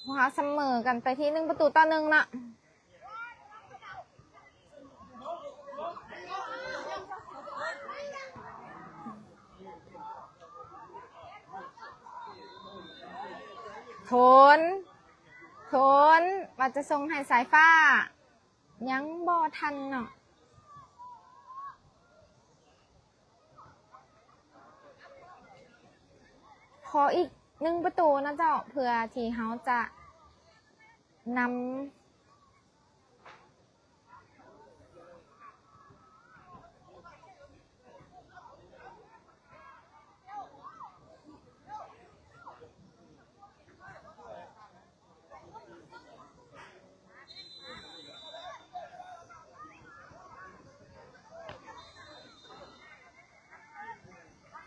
ພວກເຮົາສະເໝີກັນໄປທີ່ໜຶ່ງປະຕູຕໍ່ໜຶ່ງເນາະ. ໂທນ ໂທນ ວ່າຈະສົ່ງໃຫ້ສາຍຟ້າ ຍັງບໍ່ທັນເນາະ. ຂໍອີກໜຶ່ງປະຕູນະເຈົ້າ ເພື່ອທີ່ເຮົາຈະນຳ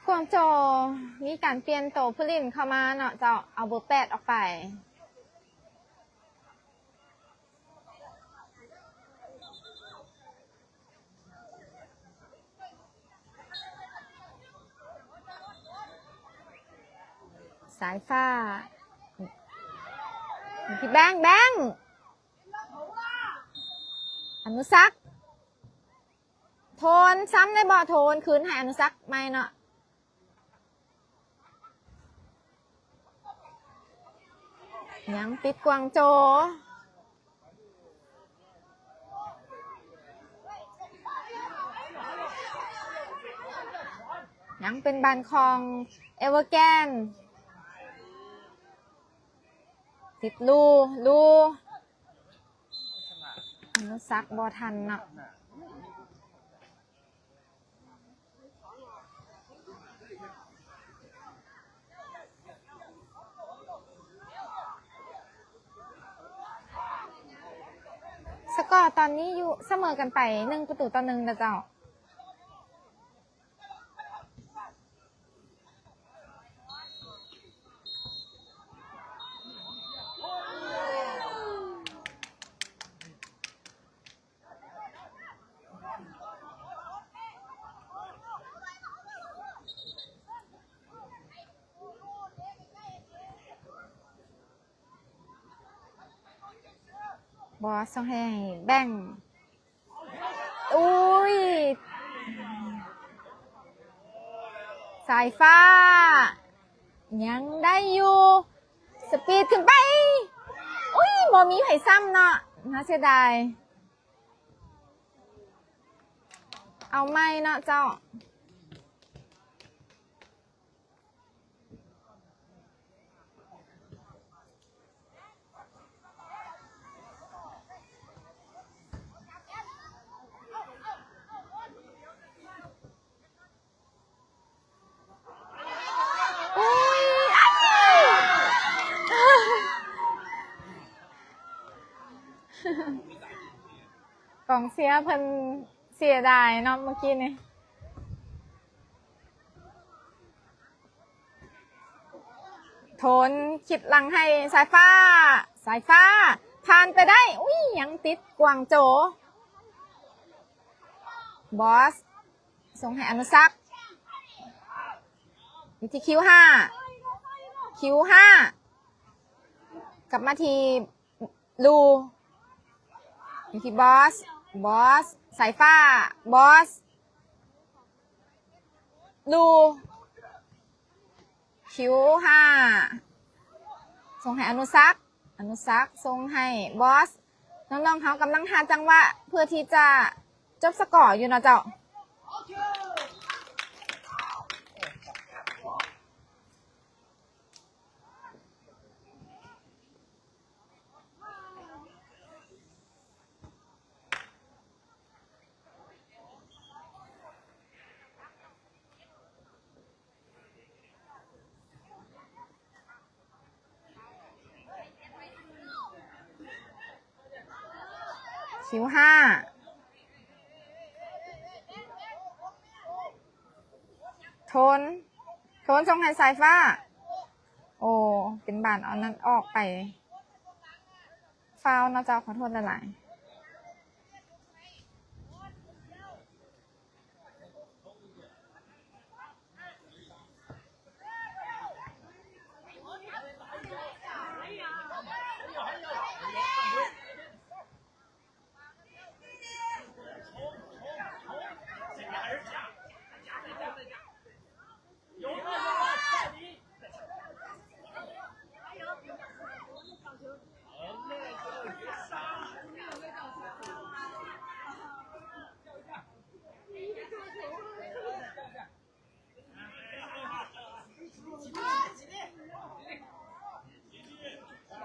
ກວາງໂຈມີການປ່ຽນໂຕຜູ້ຫຼິ້ນເຂົ້າມາເນາະເຈົ້າ, ເອົາເບີແປດອອກໄປ. ສາຍຟ້າ ທີ່ແບງ ແບງ ອະນຸສັກ ໂທນ ຊ້ຳໄດ້ບໍ່ ໂທນ ຄືນໃຫ້ອະນຸສັກໃໝ່ເນາະ. ຍັງຕິດກວາງໂຈ ຍັງເປັນບານຂອງເອເວີແກນ ຕິດລູ ລູ ອະນຸສັກບໍ່ທັນເນາະ. ສະກໍຕອນນີ້ຢູ່ສະເໝີກັນໄປໜຶ່ງປະຕູຕໍ່ໜຶ່ງນະເຈົ້າ. ບໍ່ ສົ່ງໃຫ້ແບງ ອຸ້ຍ ສາຍຟ້າ ຍັງໄດ້ຢູ່ ສະປີດຂຶ້ນໄປ ອຸ້ຍ ບໍ່ມີໃຜຊ້ຳເນາະ ໜ້າເສຍດາຍ. ເອົາໃໝ່ເນາະເຈົ້າ. ກອງເຊຍເພິ່ນເສຍດາຍເນາະ ເມື່ອກີ້ນີ້. ໂທນ ຄິດຫຼັງໃຫ້ສາຍຟ້າ ສາຍຟ້າ ຜ່ານໄປໄດ້ ອຸ້ຍ ຍັງຕິດກວາງໂຈ. ບອສ ສົ່ງໃຫ້ອະນຸສັກ ຢູ່ທີ່ຄິວຫ້າ ຄິວຫ້າ ກັບມາທີ່ ລູ ຢູ່ທີ່ບອສ ບອສ ສາຍຟ້າ ບອສ ລູ ຄິວຫ້າ ສົ່ງໃຫ້ອະນຸສັກ ອະນຸສັກ ສົ່ງໃຫ້ບອສ. ນ້ອງໆເຮົາກຳລັງຫາຈັງຫວະເພື່ອທີ່ຈະຈົບສະກໍຢູ່ເນາະເຈົ້າ. ໂ ຄິວຫ້າ ໂທນ ໂທນສົ່ງໃຫ້ສາຍຟ້າ. ໂອ້ ເປັນບານເອົານັ້ນອອກໄປ. ຟາວເນາະເຈົ້າ, ຂໍໂທດຫຼາຍໆ.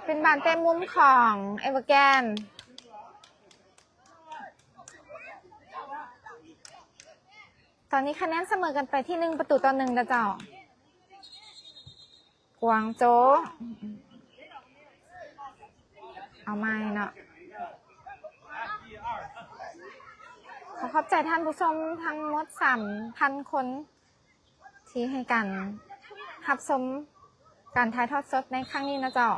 ເປັນບານເຕະມຸມຂອງເອເວີແກນ. ຕອນນີ້ຄະແນນສະເໝີກັນໄປທີ່ໜຶ່ງປະຕູຕໍ່ໜຶ່ງເດີເຈົ້າ. ກວາງໂຈ ເອົາໃໝ່ເນາະ. ຂໍຂອບໃຈທ່ານຜູ້ຊົມທັງໝົດສາມພັນຄົນ ທີ່ໃຫ້ການຮັບຊົມການຖ່າຍທອດສົດໃນຄັ້ງນີ້ເນາະເຈົ້າ.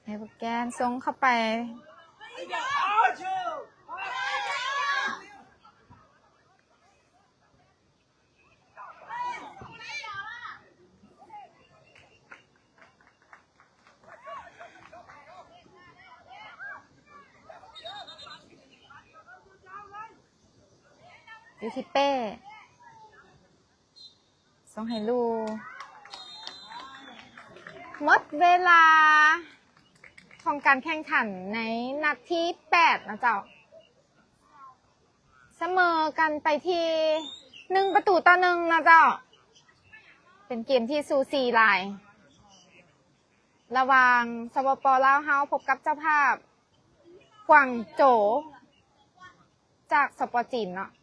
ໃຫ້ບັກແກນສົ່ງເຂົ້າໄປ. ຢູ່ທີ່ເປ້ ສົ່ງໃຫ້ລູ. ໝົດເວລາຂອງການແຂ່ງຂັນໃນນັດທີແປດນະເຈົ້າ. ສະເໝີກັນໄປທີ່ໜຶ່ງປະຕູຕໍ່ໜຶ່ງນະເຈົ້າ. ເປັນເກມທີ່ສູສີຫຼາຍ ລະຫວ່າງ ສປປ ລາວເຮົາ ພົບກັບເຈົ້າພາບ ກວາງໂຈ ຈາກ ສປ ຈີນເນາະ.